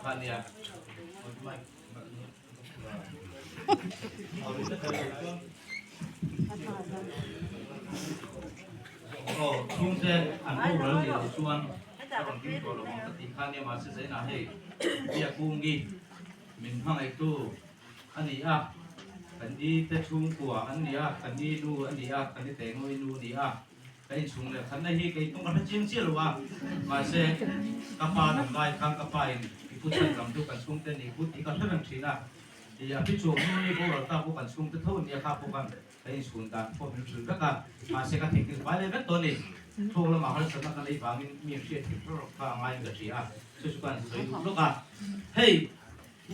kha a nia. Aw chhungte an boral nih loh chuan ka rawn ding tawh lo ang ka tih kha nia mahse zainah hei Biakungi min hmangaihtu a ni a, kan i te chhungkua an ni a, kan i nu a ni a, kan i tengawii nu a ni a. Ka inchhung leh khatna hi kei tum ka hre chiang chiah lo a, mahse ka pa dang lai khan ka pa in i pu chhan lam chu kan chhungte ni put tih ka hre reng thin a, i a pi chuang nu ni boral ta pawh kan chhungte tho nia kha pawh khan ka inchhun dan pawh min hrilh vek a, mahse ka theihnghilh fai leh vek tawh a ni. Thluak lamah harsatna ka neih vangin mi hriat theih rawk rawk kha a ngaiin ka hria a, chu chu ka han sawi duh lawk a. Hei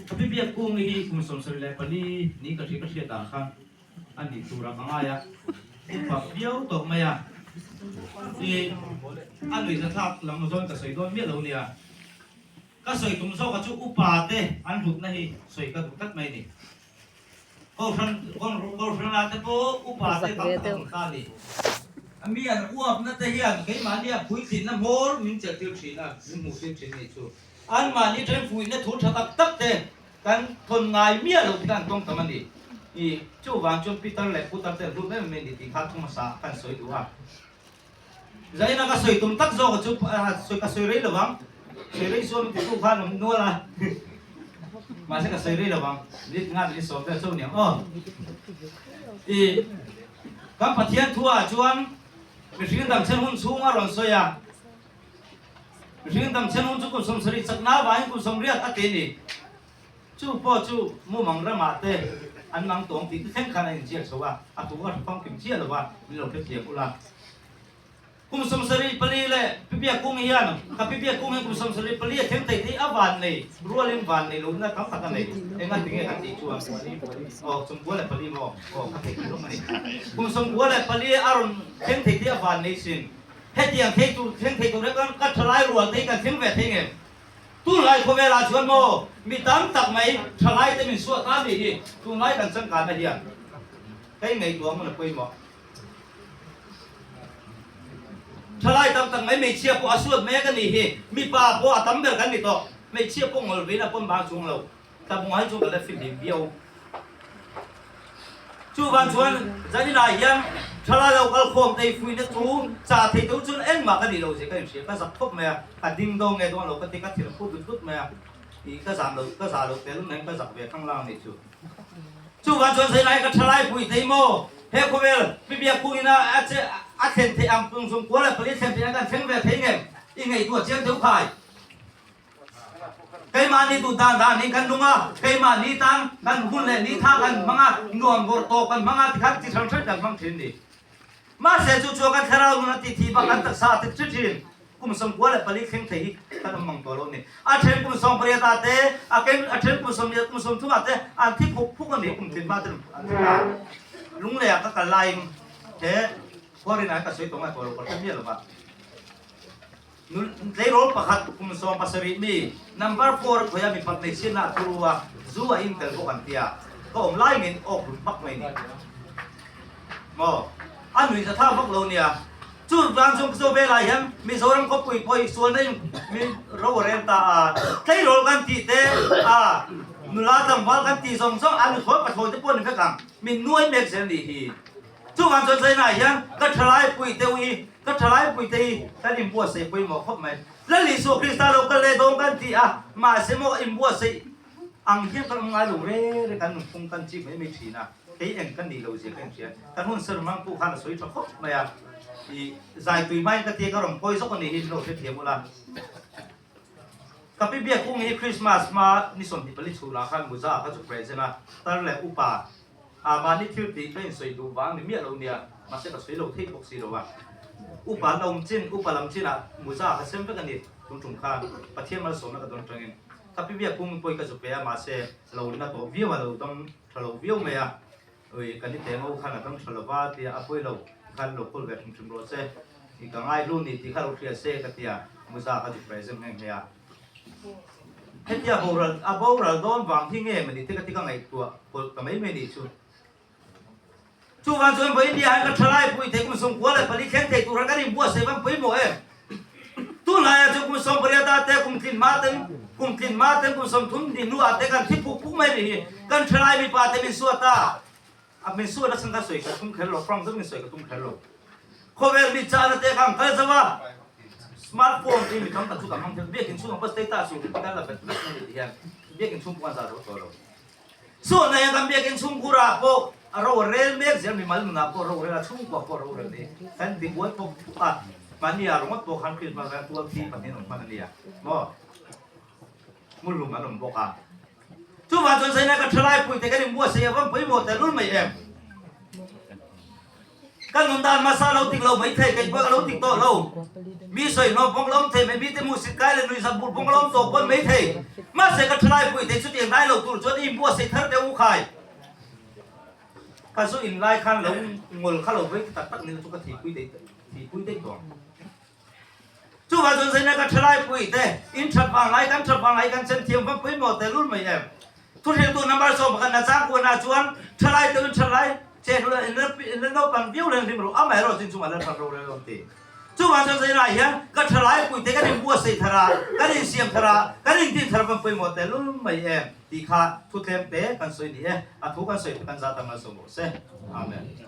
ka pi biak kungi hi kum 74 ni ka hria ka hriat ah khan a nih turah ka ngai a, upa viau tawh mai a, i a nuihza thlak lam zawn ka sawi dawn miah lo nia, ka sawi tum zawk a chu upa te an hlutna hi sawi ka duh tlat mai ni. Kohhran kohhran ah te pawh upa te tam tak an ta ni. Mi an uapna te hian keimahnia puitlinna hmawr min chelh tir thin a, min hmuh tir thin ni chu. Anmahni ṭhenfuihna thu ṭha tak tak te Kan thawn ngai miah lo tih an tawng tam a ni. I chuvang chuan Peter leh Putar te an hlut em em a ni tih kha thu hmasa kan sawi duh a. Zaina ka sawi tum tak zawk chu sawi ka sawi rei lo vang. Sawi rei chuan min titu khan awm nual a. Mahse ka sawi rei lo vang. Minute nga minute sawm vel chauh niang aw. I kan Pathian thu ah chuan mihring damchhen hun chhung a rawn sawi a. Mihring damchhen hun chu kum 70 chakna avangin kum 80 a ti a ni. Chu pawh chu mumang ramah te an mang tawng tih te thleng khan a inziak chho a, a thu a hre famkim chiah lo va, min lo hrethiam ula. Kum 74 leh Pi Biakung hian ka Pi Biakung hian kum 74 a thleng thei thei a van nei rualin van nei lohna tam tak a nei. Enga tinge kan tih chuan aw 94 maw aw ka theih lawk a ni. Kum 94 a rawn thleng thei thei a van nei sin. Hetiang thei tur thleng thei tur hian ka thalai rual te hi kan thleng ve thei nge? Tunlai khawvelah chuan maw mi tam tak mai thalai te min suah ta ni hi tunlai kan changkanna hian hei ngaihtuah hmun a pawimawh. Thalai tam tak mai hmeichhia pawh a suat mek a nih hi, mipa pawh a tam ber kan ni tawh, hmeichhia pawh ngawl vein a pawn bang chuang lo. Tlabung ai chu ka la fimhlim viau. Chuvang chuan zaninah hian thalai lo kal khawm te fuihna chu chah thei teuh chuan engmah ka nih lo zia ka inhria. Ka zak khawp mai a, ka ding dawn nge dawn lo ka ti, ka thil phut dut dut mai a, ih ka zam lo, ka zah lo tel mai ka zak ve thang lang a nih chu. Chuvang chuan zaninah hian ka thalai pui thei maw? He khawvel bibiak kungin a a thlen theih ang tung 94 thlen theih ang kan thleng ve thei ngem? I ngaihtuah chiang deuh khai. Keimahni duh dan dan in kan nung a, keimahni tan kan hun leh ni tha kan hmang a, nuam vawrh tawp kan hmang a tikhan chi hrang hrang kan hmang thin ni. Mahse chu chuan kan thlarau nun a ti thi bak kan taksa a ti thi thin. Kum 94 thleng thei hi kan awm mang tawh lo ni. A then kum 18 ah te, a ken a then kum 20 kum 30 ah te an thi phuk phuk a ni kum tin hma ten an thi ta. Lunglei ah ka kal laiin he khuarin ah ka sawi tawh ngai tawh lo ka hre miah lo va. Tleirawl pakhat kum 17 mi number four khawiah mipat hmeichhiatna a thuru a, zu a in tel bawk an tia, ka awm lai ngeiin awk hlum hmak mai ni. Maw? A nuih za thak vak lo nia. Chu vang chung chu velah hian Mizoram khawpui pawh hi sualna in min ro a rel ta a, tleirawl kan tih te a, nula tlangval kan tih zawng zawng a nuthlawi pathlawi te pawh ni vek ang, min nuai mek zel nih hi. Chuvang chuan China hian ka thalai pui deuh hi, ka thalai pui te hi kan inbuatsaih pawimawh khawp mai. Lal Isua Krista lo kal leh dawn kan ti a, mahse maw inbuatsaih ang hian kan awm ngai lo re re kan nunphung kan chik mai mai thin a, kei eng kan nih lo zia ka inhria. Kan hun ser mang pawh khan a sawi tha khawp mai a, i zai tui hmain ka tia ka rawn phawi zawk a nih hi lo hrethiam ula. Ka pi Biakung hi Christmas hma ni 24 chhunah khan Muza kha chu present a, tar leh upa A mahni thil tih ka insawi duh vang ni miah lo nia, mahse ka sawi lo thei bawk si lo a. Upa lam chin, upa lam chinah Muza ka sem vek a ni tun tum khan Pathian malsawmna ka dawn tangin ka pi biak kung pawh i ka zu pe a, mahse lo na tawh viau a, lo dam tha lo viau mai a. Ui, ka ni teng ho khan a dam tha lo va tia a pawi lo khan lo kawl ve hrim hrim rawh se, i ka ngai hlu ni tih kha lo hria se ka tia Muza ka zu present nghe nghe a. Hetia boral a boral dawn vang hi nge mani te ka ti ka ngaihtuah pawlh ta mai mai nih chu. Chuvang chuan vawi India hian ka thalai pui thei kum 94 thleng thei tur han kan inbuatsaih van pawimawh em? Tunlaiah chu kum 18 ah te kum tlin hma ten kum tlin hma ten kum 30 ni hnuah te kan thi phuk phuk mai nih hi. Kan thalai mipa te min suat a, a min suat a chhan kha sawi ka tum kher lo, frank zet min sawi ka tum kher lo. Khawvel mi chahna te kha an kal zo a, smartphone hi mi tam tak chu kan hmang thei, biakin chhung ang pawh status chu kan la vet vet mai ni ti hian biakin chhung pawh kan zah zo tawh lo. Sualna hian kan biakinn chhungkhurah pawh a ro a rel mek zel, mimal nunah pawh ro a rel a, chhungkua pawh ro a rel ni. Kan ti buai pawk a, mahni ah ringawt pawh khan Krismas hian tual thi pahnih an awm hman a nia maw? Hmunhlum an awm bawk a. Chuvang chuan Zaina ka thalai puite kan inbuatsaih a van pawimawh tehlul mai em? Ka nun dan hmasa lo tik lo mai thei, kei pawh ka lo tik tawh lo. Mi sawi hnawm pawng ka lo awm thei mai, mite hmuhsit kai leh nuihzat bur pawng ka lo awm tawh pawn mai thei. Mahse ka thalai pui thei chutiang dai lo tur chuan i inbuatsaih thar deuh u khai. Ka zu in lai khan lo ngol kha lo vei tak tak nilo chu ka thihpui daih thihpui daih tawh ang. Chuvang chuan zaina ka thalai pui te, in that vang lai kan that vang lai kan chen thiam vang pawimawh tehlul mai em. Thuhriltu number 11 na chang kuana chuan thalai teuhin thalai che hlul in la naupang viau reng hrim rawh amaherawh chin chungah Lalpan rorel a awm ti. Chuvang chuan zaina hian ka thalai pui te kan inbuatsaih thar a, kan insiam thar a, kan intin thar vang pawimawh tehlul mai em tih kha thu tlem te kan sawi ni e. A thu kan sawi te kan zat ang a sawm rawh se. Amen.